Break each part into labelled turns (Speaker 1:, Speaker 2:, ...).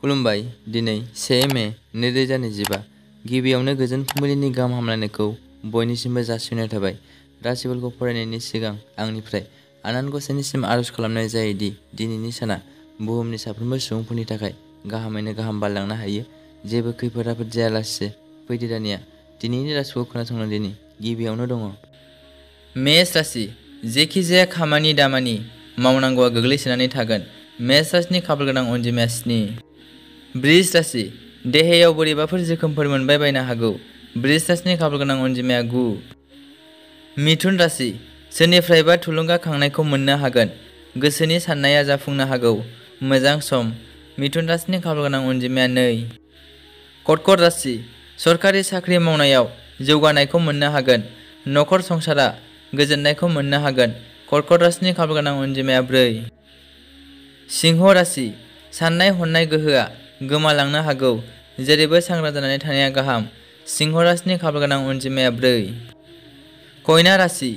Speaker 1: खुलुमबाय। दिनै 1 मे 2025 गिबियावनो गोजोन फुंबिलिनि गाहाम हामलायनायखौ बयनिसिमबो जासिहरनाय थाबाय। राशिफोरखौ फरायनायनि सिगां आंनिफ्राय आनान गसाइनिसिम आरज खालामनाय जायो दि दिनैनि साना बुहुमनि साफ्रोमबो सुबुंफोरनि थाखाय गाहामैनो गाहाम बारलांनो हायो। जेबो खैफोद आफोद जायालासे फैदो दानिया दिनैनि राशिखौ खोनासंनो दिनै गिबियावनो दङ। मेष राशि। जेखि जाया खामानि दामानि मावनांगौआ गोग्लैसोनानै थागोन। मेष राशिनि खाफालगोनां अनजिमाया 7। बृष राशि। देहायाव बोरैबाफोर जोखोमफोर मोनबाय बायनो हागौ। बृष राशिनि खाफालगोनां अनजिमाया 9। मिथुन राशि। सोरनिफ्रायबा थुलुंगाखांनायखौ मोननो हागोन। गोसोनि साननाया जाफुंनो हागौ। मोजां सम। मिथुन राशिनि खाफालगोनां अनजिमाया 2। कर्कट राशि। सरखारि साख्रि मावनायाव जौगानायखौ मोननो हागोन। नखर संसारा गोजोननायखौ मोननो हागोन। कर्कट राशिनि खाफालगोनां अनजिमाया 4। सिंह राशि। साननाय हनाय गोहोआ गोमालांनो हागौ। जेरैबो सांग्रां जानानै थानाया गाहाम। सिंह राशिनि खाफालगोनां अनजिमाया 4। कन्या राशि।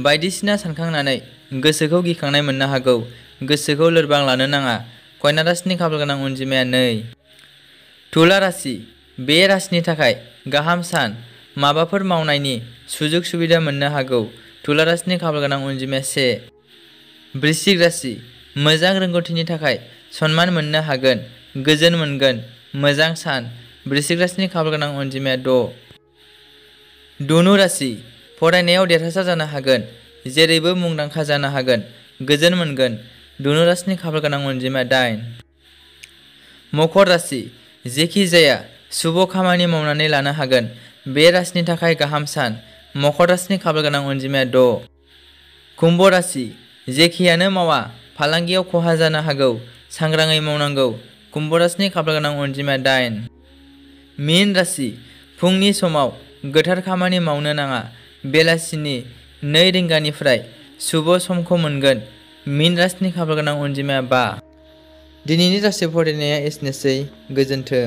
Speaker 1: बायदिसिना सानखांनानै गोसोखौ गिखांनाय मोननो हागौ। गोसोखौ लोरबां लानो नाङा। कन्या राशिनि खाफालगोनां अनजिमाया 2। तुला राशि। बे राशिनि थाखाय गाहाम सान। माबाफोर मावनायनि सुजुग सुबिदा मोननो हागौ। तुला राशिनि खाफालगोनां अनजिमाया 1। वृश्चिक राशि। मोजां रोंगौथिनि थाखाय सनमान मोननो हागोन। गोजोन मोनगोन। मोजां सान। वृश्चिक राशिनि खाफालगोनां अनजिमाया 6। धनु राशि। फरायनायाव देरहासार जानो हागोन। जेरैबो मुंदांखा जानो हागोन। गोजोन मोनगोन। धनु राशिनि खाफालगोनां अनजिमाया 8। मकर राशि। जेखि जाया शुभ खामानि मावनानै लानो हागोन। बे राशिनि थाखाय गाहाम सान। मकर राशिनि खाफालगोनां अनजिमाया 6। कुम्भ राशि। जेखियानो मावा फालांगियाव खहा जानो हागौ। सांग्राङै मावनांगौ। कुम्भ राशिनि खाफालगोनां अनजिमाया 8। मीन राशि। फुंनि समाव गोथार खामानि मावनो नाङा। बेलासिनि 2 रिंगानिफ्राय शुभ समखौ मोनगोन। मीन राशिनि खाफालगोनां अनजिमाया 5। दिनैनि राशि फरायनाया एसेनोसै। गोजोन्थों।